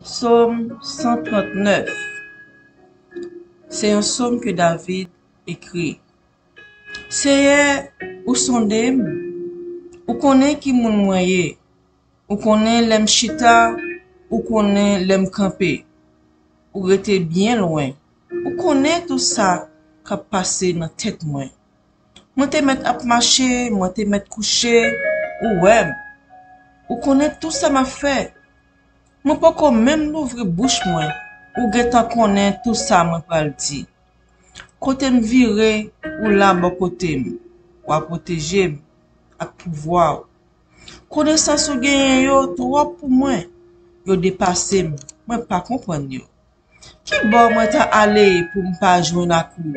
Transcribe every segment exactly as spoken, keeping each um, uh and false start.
Sòm san trannèf. Se yon sòm ke David ekri. Seyè, ou sonde m, ou konnen ki moun mwen ye, ou konnen lè m chita, ou konnen lè m kanpe, ou rete byen lwen, ou konnen tou sa k ap pase nan tèt mwen. Mwen te mèt ap mache, mwen te mèt kouche, ou wè m. Ou konnen tou sa m ap fè. Mwen poko menm louvri bouch mwen, ou gentan konnen tou sa mwen pral di. Kote m vire, ou la bò kote m, w ap pwoteje m ak pouvwa w. Konesans ou genyen yo twòp pou mwen, yo depase m, mwen pa konprann yo. Ki bò mwen ta ale pou m pa jwenn ak ou?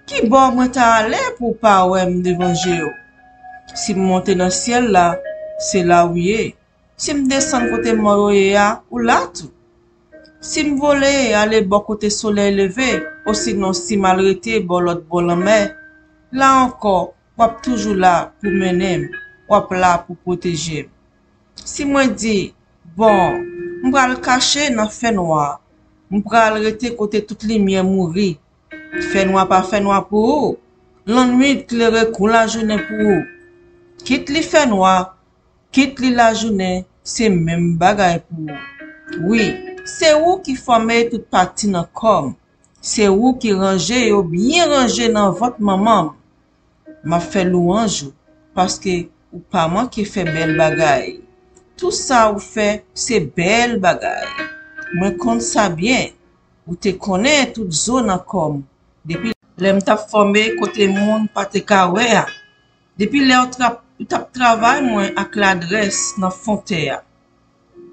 Ki bò mwen ta ale pou w pa wè m devan je w? Si m monte nan syèl la, se la ou ye. Si m desann kote mò yo ye a, ou la tou. Si m vole ale bò kote solèy leve, osinon si m al rete bò lòt bò lanmè, la ankò, w ap toujou la pou mennen m, w ap la pou pwoteje m. Si mwen di, bon, m pral kache nan fènwa, m pral rete kote tout limyè mouri. Fènwa pa fènwa pou ou, lannwit klere kou lajounen pou ou. Kit li fènwa, kit li lajounen, se menm bagay pou ou. Wi, se ou ki fòme tout pati nan kò m. Se ou ki ranje yo byen ranje nan vant manman m. M ap fè lwanj ou, paske ou pa manke fè bèl bagay. Tou sa ou fè, se bèl bagay. Mwen konn sa byen. Ou te konnen tout zo nan kò m. Depi lè m t ap fòme kote moun pa te ka wè a. Depi lè ou t ap, ou t ap travay mwen ak ladrès nan fon tè a.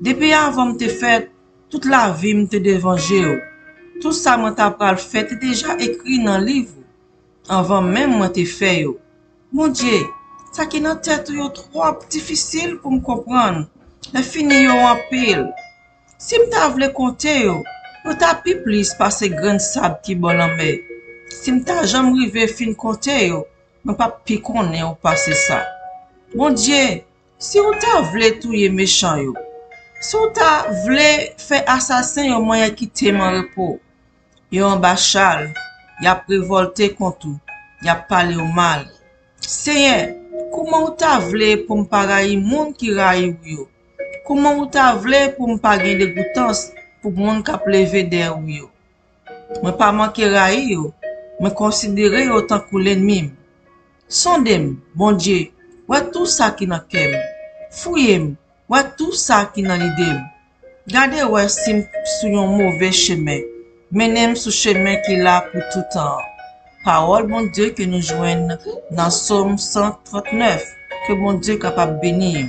Depi avan m te fèt, tout lavi m te devan je w. Tou sa mwen ta pral fè te deja ekri nan liv ou, anvan menm mwen te fè yo. Bondye, sa ki nan tèt ou yo twòp difisil pou m konprann, lè fini yo anpil. Si m ta vle konte yo, yo ta pi plis pase grenn sab ki bò lanmè. Si m ta janm rive fin konte yo, mwen p ap pi konnen ou pase sa. Bondye, si w ta vle touye mechan yo, si w ta vle fè asasen yo manyen kite m an repo, yo anba chal, y ap revòlte kont ou, y ap pale w mal. Senyè, kouman w ta vle pou m pa rayi moun ki rayi w yo? Kouman w ta vle pou m pa gen degoutans pou moun k ap leve dèyè w yo? Mwen pa manke rayi yo, mwen konsidere yo tankou lènmi m. Sonde m, Bondye, wè tou sa ki nan kè m. Fouye m, wè tou sa ki nan lide m. Gade wè si m sou yon move chemen. Mennen m sou chemen ki la pou toutan an. Pawòl Bondye ke nou jwenn nan Sòm san trannèf. Ke Bondye kapab beni w.